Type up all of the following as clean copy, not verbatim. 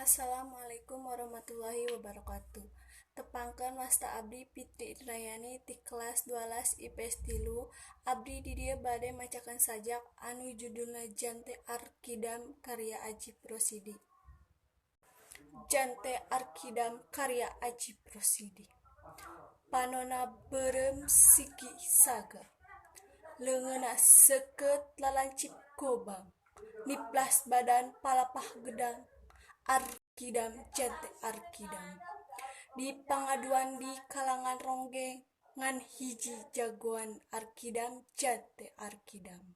Assalamualaikum warahmatullahi wabarakatuh. Tepangkeun, wasta abdi Fitri Indrayani ti kelas 12 IPS 3. Abdi di dieu bade macakeun sajak anu judulna Jante Arkidam karya Ajip Rosidi. Jante Arkidam karya Ajip Rosidi. Panonna beureum siki saga. Leungeunna seukeut lalancip gobang. Niplas badan palapah gedang. Arkidam, jante arkidam. Di pangaduan di kalangan ronggeng ngan hiji jagoan arkidam, jante arkidam.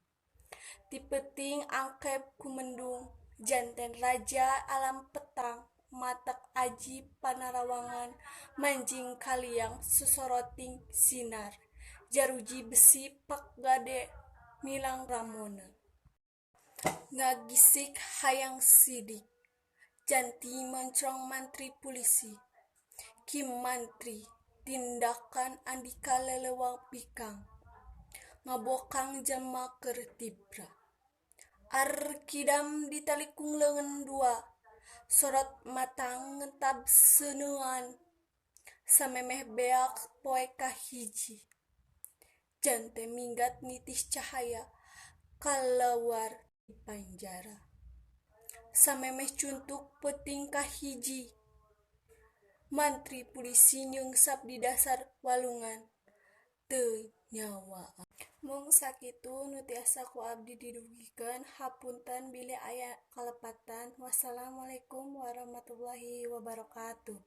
Ti peuting angkeb ku mendung janten raja alam petang matak aji panarawangan manjing ka liang sosoroting sinar jaruji besi pak gade milang ramona. Ngagisik hayang sidik janti moncrong mantri pulisi. Ki Mantri tindakan Andika lelewang bikang ngabokang jalma keur tibra. Arkidam ditalikung leungeun dua sorot matang ngentab seuneuan samemeh beak poe kahiji. Jante minggat nitih cahaya kaleuar ti panjara. Samemeh cuntuk peuting kahiji mantri pulisi nyungsap di dasar walungan teu nyawaan. Mung sakitu nu tiasa ku abdi didugikeun, hapunten bilih aya kalepatan. Wassalamualaikum warahmatullahi wabarakatuh.